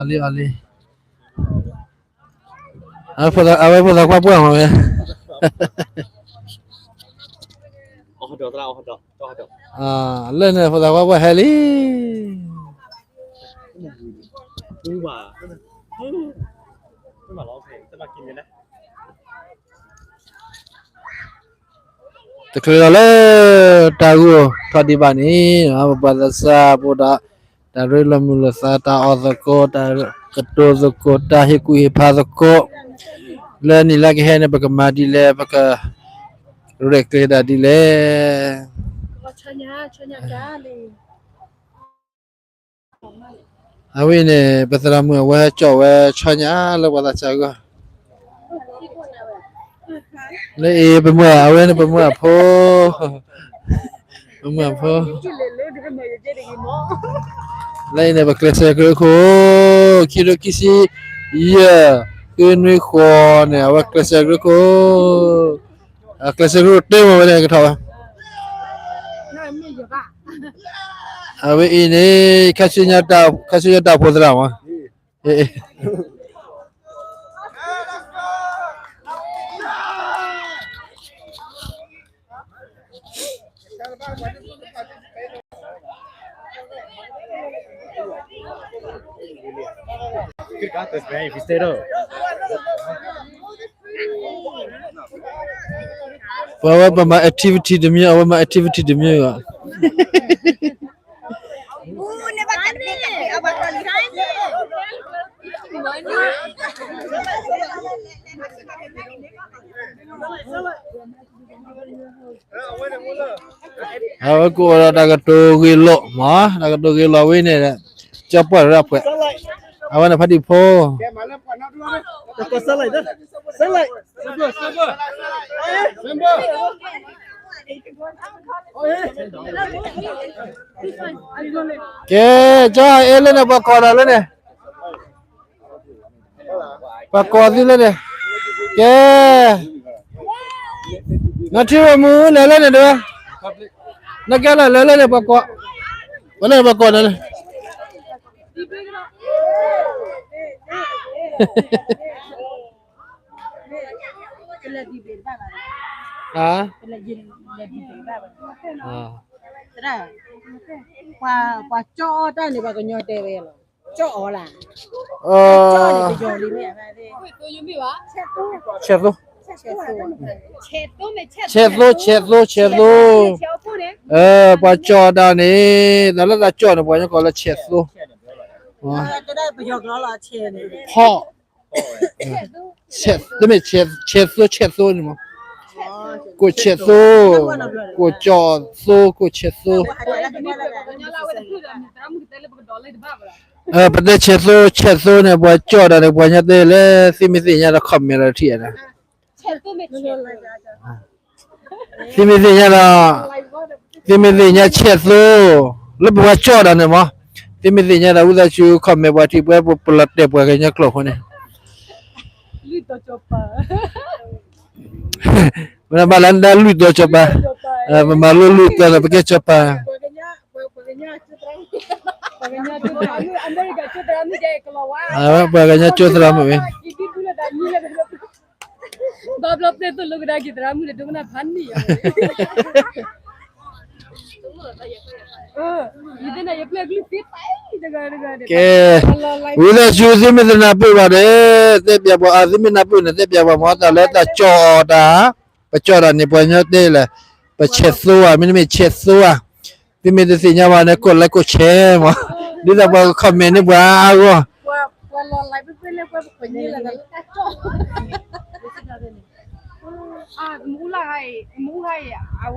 အီၤလံ အီၤလံ, အဝဲဖိသၣ်ခွါပှၢ်မၤဝဲ, လၢန့ၣ်ဖိသၣ်ခွါပှၢ်ဟဲလံ. တချုးလီၤလၢတၢ်ဂိၢ်ထီၣ်ဒံးဘၣ်န့ၣ် ပပှၤသးစၢ်ဖိဒီး တၢ်ရ့လိာ်မုာ်လိာ်သး တၢ်အီၣ်သကိး တၢ်ကတိၤသကိး တၢ်ဟ့ၣ်ကူၣ်ဟ့ၣ်ဖးသကိး လၢနံၣ်လၢကဟဲန့ၣ် ပကမၤဒ်လဲၣ် ပကရဲၣ်ကျဲၤဒၣ်ဒ်လဲၣ်. အဝဲအံၤန့ၣ် ပသရၣ်မုၣ်အဝဲကၠီၣ်ဝဲဆီညါလၢပှၤသးစၢ်အဂီၢ်, လၢအံၤပမုၢ်အဝဲန့ၣ် ပမုၢ်အဖိ, ပမုၢ်အဖိ, လၢအံၤန့ၣ် ပကျဲးစၢးကရၢခိၣ်, ခံကထိခံဆံယဲၢ်, ဃုနွံဃိးန့ၣ် အဝဲကျဲးစၢးကရၢခိၣ်, အကျဲးစၢးကရၢခိၣ်တ့ၢ်မးဝဲန့ၣ်ကထီၣ်ဝဲ အဝဲအံၤန့ၣ် ခါဆူညါတၢ်ဖိသရၣ်မး, ပှၤဝဲပမၤ activity တမံၤ အဝဲမၤ activity တမံၤဘၣ်. အဝဲကအိၣ်ဒီးတၢ်ကတိၤဂ့ၤလိာ်မး, တၢ်ကတိၤဂ့ၤလိာ်ဝဲန့ၣ်, ကၠီပှၢ်ရၢဖှဲး, အဝဲန့ၣ်ဖါတံၢ်ဖိ ကဲ, ကၠီအဲၣ်လၢန့ၣ် ပှၤကိးဒီးလၢန့ၣ်, ပှၤကိးသုလၢန့ၣ်, ကဲ, နထံၣ်ဝဲမူလဲၤလၢန့ၣ်တဝဲ, နကဲလၢလဲၤလၢန့ၣ် ပှၤကိး, ပှၤလၢန့ၣ်ပှၤကိးန့ၣ်လၢ ပှၤကၠီၣ်အီၣ်တၢ်န့ၣ် ပှၤကညီတဲဝဲလီၤ, ကၠီၣ်အီၣ်လၢ, ဆဲးသိ, ဆဲးသိ, ဆဲးသိ, ဆဲးသိ, ပှၤကၠီၣ်တၢ်န့ၣ် တၢ်လၢတၢ်ကၠီၣ်န့ၣ် ပှၤကညီကိးလၢဆဲးသိ, ဖီၣ်, တမ့ၢ်ဆဲးသိ ဆဲးသိန့ၣ်မး, ကိးဆဲးသိ, ကိးကၠီၣ်သိ ကိးဆဲးသိ, ပတဲဆဲးသိ ဆဲးသိန့ၣ် ပှၤကၠီၣ်တၢ်န့ၣ် ပှၤကညီတဲလၢ သုမ့ၢ်သ့ၣ်ညါဒီး comment လီၤတထံၣ်ဧါ, သုမ့ၢ်သ့ၣ်ညါဒီး, သုမ့ၢ်သ့ၣ်ညါဆဲးသိ, လၢပပှၤကၠီၣ်တၢ်န့ၣ်မး, သုမ့ၢ်သ့ၣ်ညါဒီး ဝံသးစူၤ comment ပှၤထံၣ်ပှဲၤပလီၤတဲာ်ပှၤကညီကျိာ်ဖိန့ၣ်, မ့ၢ်ဘၣ်လၢနဒၣ်လုၢ်တီၤကၠီၤပၤ, ပမၤလိလုၢ်တီၤန့ၣ် ပကဲကၠီၤပၤ, ပှၤကညီကၠိသရၣ်မုၣ်ဝဲ, ကဲ, ဝံသးစူၤ သုမ့ၢ်တနၢ်ပၢၢ်ဘၣ်ဒီး တဲပျးပှၤ, သုမ့ၢ်နၢ်ပၢၢ်န့ၣ် တဲပျးပှၤမ့ၢ်တၢ်လၢတၢ်ကၠီၣ်အီၣ်တၢ်, ပကၠီၣ်တၢ်န့ၣ် ပှၤကညီတဲလၢ ပဆဲးသိဧါ, မ့တမ့ၢ်ဆဲးသိဧါ, သုမ့ၢ်တသ့ၣ်ညါဘၣ်န့ၣ် ကိးlikeကိးshareမး, ဒ်သိးပှၤကcommentန့ၢ်ပှၤအါအါဂီၢ် မ့ၢ်အါ